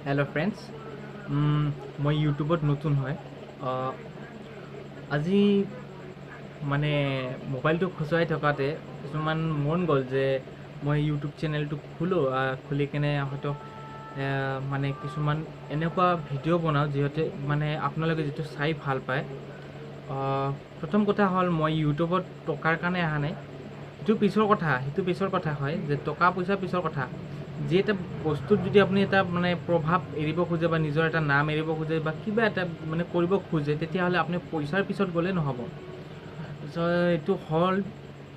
Hello' friends, মই ইউটিউবত নতুন হয়। আজি মানে মোবাইলটো খুচুৱাই থকাতে কিছুমান মন গ'ল যে মই ইউটিউব চেনেলটো খোলোঁ, খুলি কেনে হয়তো মানে কিছুমান এনেকুৱা ভিডিঅ' বনাওঁ যিহেতু মানে আপোনালোকে যিটো চাই ভাল পায়। প্ৰথম কথা হ'ল মই ইউটিউবত টকাৰ কাৰণে অহা নাই, সেইটো পিছৰ কথা হয় যে টকা পইচা পিছৰ কথা। যি এটা বস্তুত যদি আপুনি এটা মানে প্ৰভাৱ এৰিব খোজে বা নিজৰ এটা নাম এৰিব খোজে বা কিবা এটা মানে কৰিব খোজে, তেতিয়াহ'লে আপুনি পইচাৰ পিছত গ'লে নহ'ব। চ' এইটো হ'ল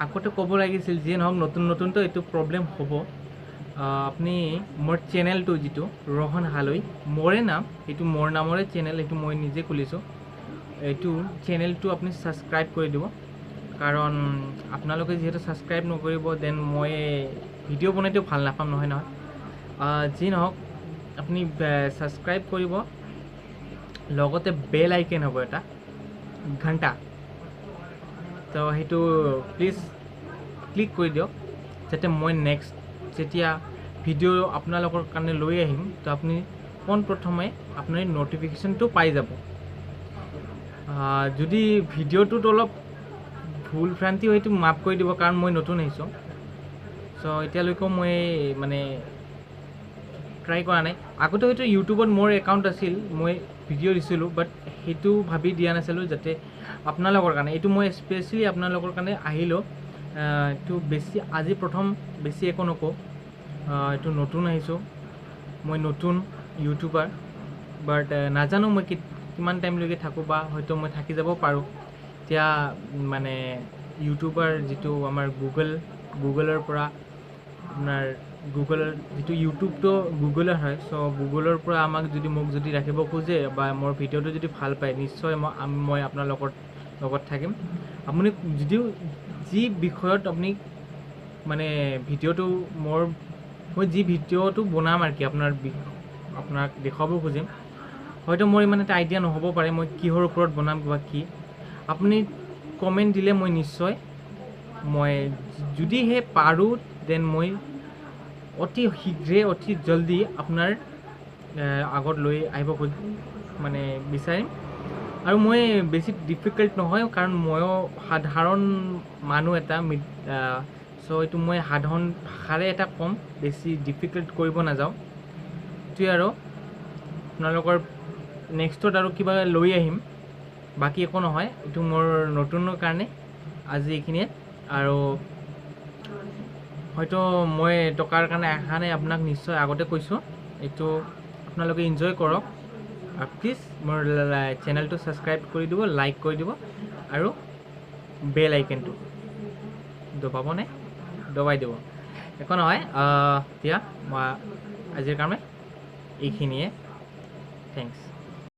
আগতে ক'ব লাগিছিল, যিয়ে নহওক নতুন নতুনতো এইটো প্ৰব্লেম হ'ব। আপুনি মোৰ চেনেলটো যিটো ৰোহন হালৈ, মোৰে নাম, এইটো মোৰ নামৰে চেনেল, এইটো মই নিজে খুলিছোঁ। এইটো চেনেলটো আপুনি ছাবস্ক্ৰাইব কৰি দিব, কাৰণ আপোনালোকে যিহেতু ছাবস্ক্ৰাইব নকৰিব then মই ভিডিঅ' বনাইতো ভাল নাপাম নহয় নহয়। যি নহওক আপুনি ছাবস্ক্ৰাইব কৰিব, লগতে বেল আইকন হ'ব এটা ঘণ্টা, তো সেইটো প্লিজ ক্লিক কৰি দিয়ক, যাতে মই নেক্সট যেতিয়া ভিডিঅ' আপোনালোকৰ কাৰণে লৈ আহিম তো আপুনি পোনপ্ৰথমে আপুনি ন'টিফিকেশ্যনটো পাই যাব। যদি ভিডিঅ'টোত অলপ ভুল ভ্ৰান্তি হয় সেইটো মাফ কৰি দিব, কাৰণ মই নতুন আহিছোঁ। চ' এতিয়ালৈকেও মই মানে ট্ৰাই কৰা নাই। আগতে হয়তো ইউটিউবত মোৰ একাউণ্ট আছিল, মই ভিডিঅ' দিছিলোঁ, বাট সেইটো ভাবি দিয়া নাছিলোঁ যাতে আপোনালোকৰ কাৰণে, এইটো মই স্পেচিয়েলি আপোনালোকৰ কাৰণে আহিলোঁ। এইটো বেছি আজি প্ৰথম বেছি একো নকওঁ, এইটো নতুন আহিছোঁ, মই নতুন ইউটিউবাৰ, বাট নাজানো মই কিমান টাইমলৈকে থাকোঁ বা হয়তো মই থাকি যাব পাৰোঁ। এতিয়া মানে ইউটিউবাৰ যিটো আমাৰ গুগলৰ পৰা আপোনাৰ গুগলৰ যিটো ইউটিউবটো গুগলৰ হয়, চ' গুগলৰ পৰা আমাক যদি মোক যদি ৰাখিব খোজে বা মোৰ ভিডিঅ'টো যদি ভাল পায়, নিশ্চয় মই আপোনালোকৰ লগত থাকিম। আপুনি যদিও যি বিষয়ত আপুনি মানে ভিডিঅ'টো মোৰ, মই যি ভিডিঅ'টো বনাম আৰু কি আপোনাক দেখুৱাব খুজিম, হয়তো মোৰ ইমান এটা আইডিয়া নহ'ব পাৰে মই কিহৰ ওপৰত বনাম বা কি, আপুনি কমেণ্ট দিলে মই নিশ্চয় মই যদিহে পাৰোঁ then মই অতি শীঘ্ৰে অতি জলদি আপোনাৰ আগত লৈ আহিব মানে বিচাৰিম। আৰু মই বেছি ডিফিকাল্ট নহয়, কাৰণ ময়ো সাধাৰণ মানুহ এটা, চ' এইটো মই সাধাৰণ ভাষাৰে এটা ক'ম, বেছি ডিফিকাল্ট কৰিব নাযাওঁ। এইটোৱে আৰু আপোনালোকৰ নেক্সটত আৰু কিবা লৈ আহিম, বাকী একো নহয়। এইটো মোৰ নতুনৰ কাৰণে আজি এইখিনিয়ে। আৰু হয়তো মই টকাৰ কাৰণে অহা নাই, আপোনাক নিশ্চয় আগতে কৈছোঁ, এইটো আপোনালোকে এনজয় কৰক। আৰু প্লিজ মোৰ চেনেলটো ছাবস্ক্ৰাইব কৰি দিব, লাইক কৰি দিব আৰু বেল আইকনটো দবাবনে দবাই দিব, একো নহয়। এতিয়া মই আজিৰ কাৰণে এইখিনিয়ে, thanks.